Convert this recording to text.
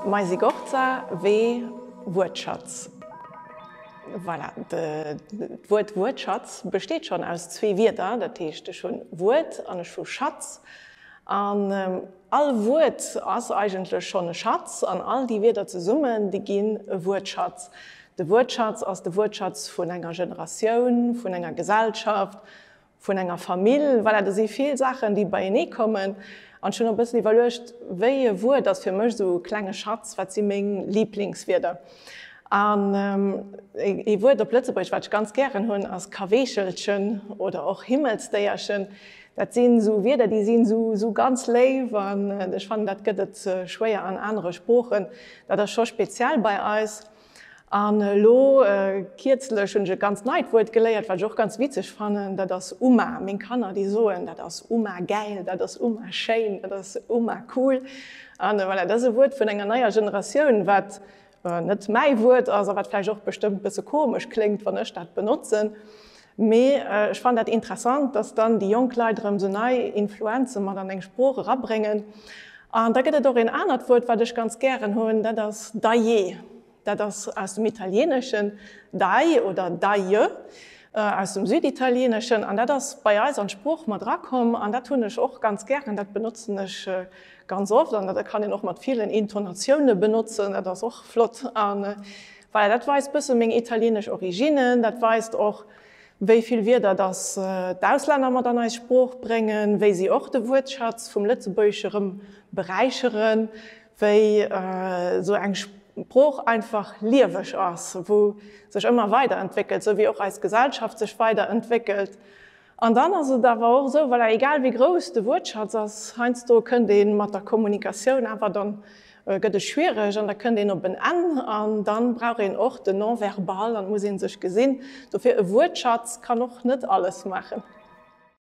Maisigorza, W. Wuertschatz. Voilà, d'Wuert Wuertschatz besteet schonn aus zwee Wierder, dat heescht ech hunn Wuert an ech hu Schatz. An all Wuert ass eigentlech schonn e Schatz an all déi Wierder zesummen, déi ginn e Wuertschatz. De Wuertschatz ass de Wuertschatz vun enger Generatioun, vun enger Gesellschaft, vun enger Famill. Voilà, do si vill Saachen, déi beienee kommen. An ech hunn och e bëssen iwwerluecht, wéi e Wuert ass fir mech esou e klenge Schatz, wat si meng Liblingswierder? An ee Wuert op Lëtzebuergesch, wat ech ganz gären hunn, ass Kaweechelchen oder och Himmelsdéierchen. Dat sinn esou Wierder, déi sinn esou ganz léif an ech fannen, dat gëtt et schwéier an anere Sproochen. Dat ass scho speziell bei eis. An elo kierzlech hunn ech e ganz neit Wuert geléiert, wat ech och ganz witzeg fannen, dat ass Uma. Meng Kanner, déi soen, dat ass Uma gäil, dat ass Uma schéin, dat ass Uma cool. An voilà, dat ass e Wuert vun enger neier Generatioun, wat net mäi Wuert ass a wat vläicht och bestëmmt bësse komesch kléngt, wann ech dat benotzen. Mee ech fannen dat interessant, dass dann déi jonk Leit erëm esou nei Influenze mat an eng Sprooch erabréngen. An da gëtt et och een anert Wuert, wat ech ganz gären hunn, dat ass daje. Dat ass aus dem Italieeneschen, dai oder daje, aus dem Süditalieeneschen. An dat ass bei eis an d'Sprooch mat erakomm an dat hunn ech och ganz gären. Dat benotzen ech ganz oft an dat kann een och mat villen Intonatioune benotzen. Dat ass och flott. A voilà, dat weist bësse meng italieenesch Originen. Dat weist och, wéi vill Wierder dass d'Auslänner mat an eis Sprooch bréngen, wéi si och de Wuertschatz vum Lëtzebuergesche rëm beräicheren, wéi esou eng Sprooch einfach lieweg ass, wou sech ëmmer weiderentwéckelt, esou wéi och eis Gesellschaft sech weiderentwéckelt. An dann ass et awer och esou, voilà, egal wéi grouss de Wuertschatz ass, heiansdo kënnt ee mat der Kommunikatioun awer dann gëtt et schwiereg an da kënnt een op en Enn an dann brauch een och den Non-verbal an et muss ee sech gesinn. Dofir e Wuertschatz kann och net alles maachen.